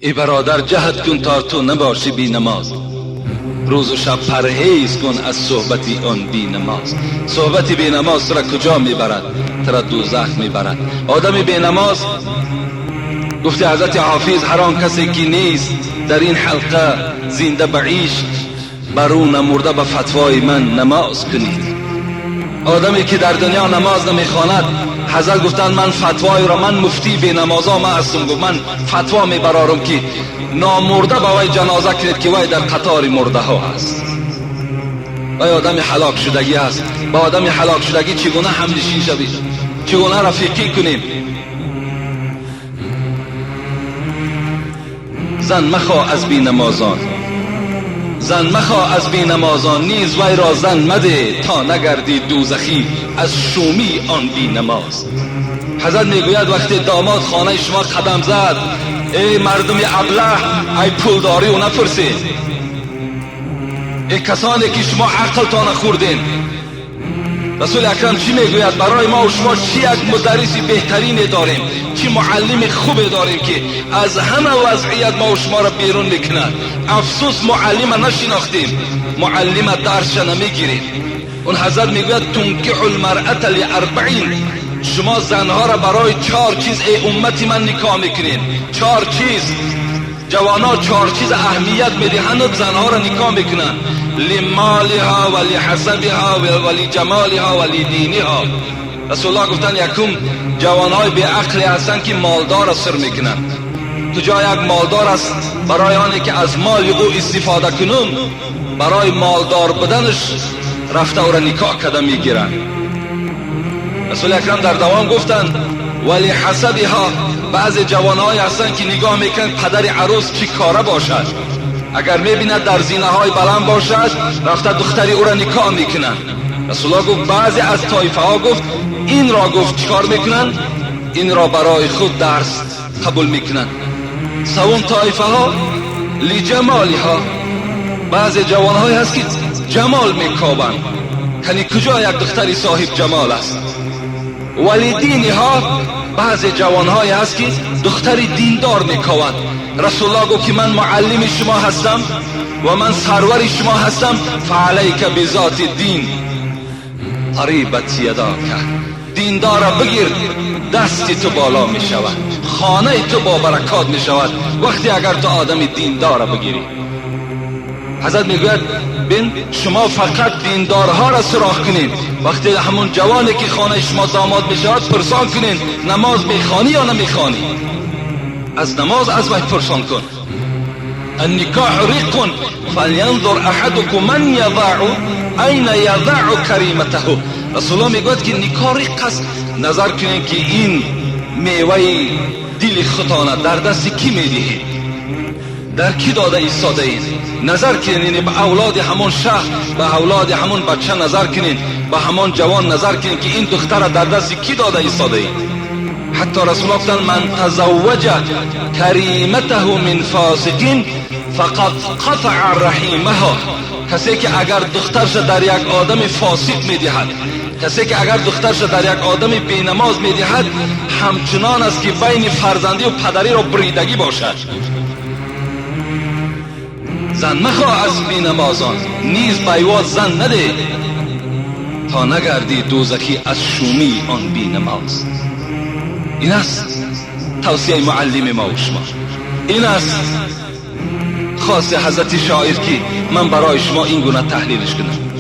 Эй бародар, ҷаҳд кун то ту набошӣ бенамоз, рӯзу шаб парҳез кун аз суҳбати он бенамоз. Суҳбати бенамоз туро куҷо мебарад? Туро дӯзах мебарад. Одами бенамоз, гуфти ҳазрати Ҳофиз, ҳар он касе ки нест дар ин ҳалқа зинда ба ишқ, бар ӯ намурда ба фатвои ман намоз кунед. Одаме ки дар дунё намоз намехонад, ҳазрат гуфтанд ман фатвоеро, ман муфтии бенамозо ман ҳастам, гуфт ман фатво мебарорам ки номурда ба вай ҷаноза кунед, ки вай дар қатори мурдаҳо ҳаст. Вай одами ҳалок шудагӣ ҳаст. Ба одами ҳалок шудагӣ чӣ гуна ҳамнишин шавед? Чӣ гуна рафиқӣ кунем? Зан махоҳ аз бенамозон, зан махоҳ аз бенамозон, низ вайро зан мадеҳ то нагардӣ дӯзахӣ аз шумии он бенамоз. Ҳазрат мегӯяд вақте домод хонаи шумо қадам зад, эй мардуми аблаҳ, ай пулдорӣ ӯ напурсед, эй касоне ки шумо ақлтона хӯрдем. Расули акрам чӣ мегӯяд? Барои мо шумо чӣ як мударриси беҳтарине дорем, чӣ муаллими хубе дорем ки аз ҳама вазъият мо шуморо берун мекунад. Афсӯс, муаллима нашинохтем, муаллима дарсша намегирем. Он ҳазрат мегӯяд тункиҳу лмаръата лиарбаин, шумо занҳоро барои чор чиз эй уммати ман никоҳ мекунед. Чор чиз. Ҷавонҳо чор чиз аҳамият медиҳанд, занҳоро никоҳ мекунанд. Лимолиҳо ва лиҳасабиҳо ва лиҷамолиҳо ва лидиниҳо. Расулуллоҳ гуфтанд якум ҷавонҳои беақле ҳастанд ки молдорро сир мекунанд. Куҷо як молдор аст, барои оне ки аз моли ӯ истифода кунум, барои молдор буданаш рафта ӯро никоҳ карда мегиранд. Расули акрам дар давом гуфтанд ва лиҳасабиҳо, баъзе ҷавонҳое ҳастанд ки нигоҳ мекунанд падари арӯс чӣ кора бошад. Агар мебинад дар зинаҳои баланд бошад, рафта духтари ӯро никоҳ мекунанд. Расулуллоҳ гуфт баъзе аз тоифаҳо гуфт инро гуфт чикор мекунанд? Инро барои худ дарс қабул мекунанд. Севум тоифаҳо лиҷамолиҳо, баъзе ҷавонҳое ҳаст ки ҷамол мекобанд, яъне куҷо як духтари соҳиб ҷамол аст. Ва лидиниҳо, баъзе ҷавонҳое ҳаст ки духтари диндор мекобанд. Расулуллоҳ гуфт ки ман муаллими шумо ҳастам ва ман сарвари шумо ҳастам. Фаалайка бизоти дин тарибат ядока, диндора бигир, дасти ту боло мешавад, хонаи ту бо баракот мешавад вақте агар ту одами диндора бигирӣ. Ҳазрат мегӯяд бин, шумо фақат диндорҳоро суроғ кунед. Вақте ҳамон ҷавоне ки хонаи шумо домод мешавад, пурсон кунед намоз мехонӣ ё намехонӣ. Аз намоз аз вай пурсон кун. النکاح رق فلینظر احدکم من یضع این یضع کریمته. رسول الله میگوید که نکاح رق است، نظر کنید که این میوه دل خودتان در دست کی میدهید، در کی داده ایستاده اید. نظر کنید، یعنی به اولاد همون شهر، به اولاد همون بچه نظر کنید، به همون جوان نظر کنید که این دختر در دست کی داده ایستاده اید. حتی رسول الله گفتند من تزوج کریمته من فاسق فقد قطع رحیمه. کسی که اگر دخترش در یک آدم فاسق میدهد، کسی که اگر دخترش در یک آدم بینماز میدهد، همچنان است که بین فرزندی و پدری را بریدگی باشد. زن مخواه از بینمازان، نیز بیواد زن نده تا نگردی دوزخی از شومی آن بینماز. این است توصیه معلم ما و شما، این است خاص حضرت شاعر که من برای شما این گونه تحلیلش کنم.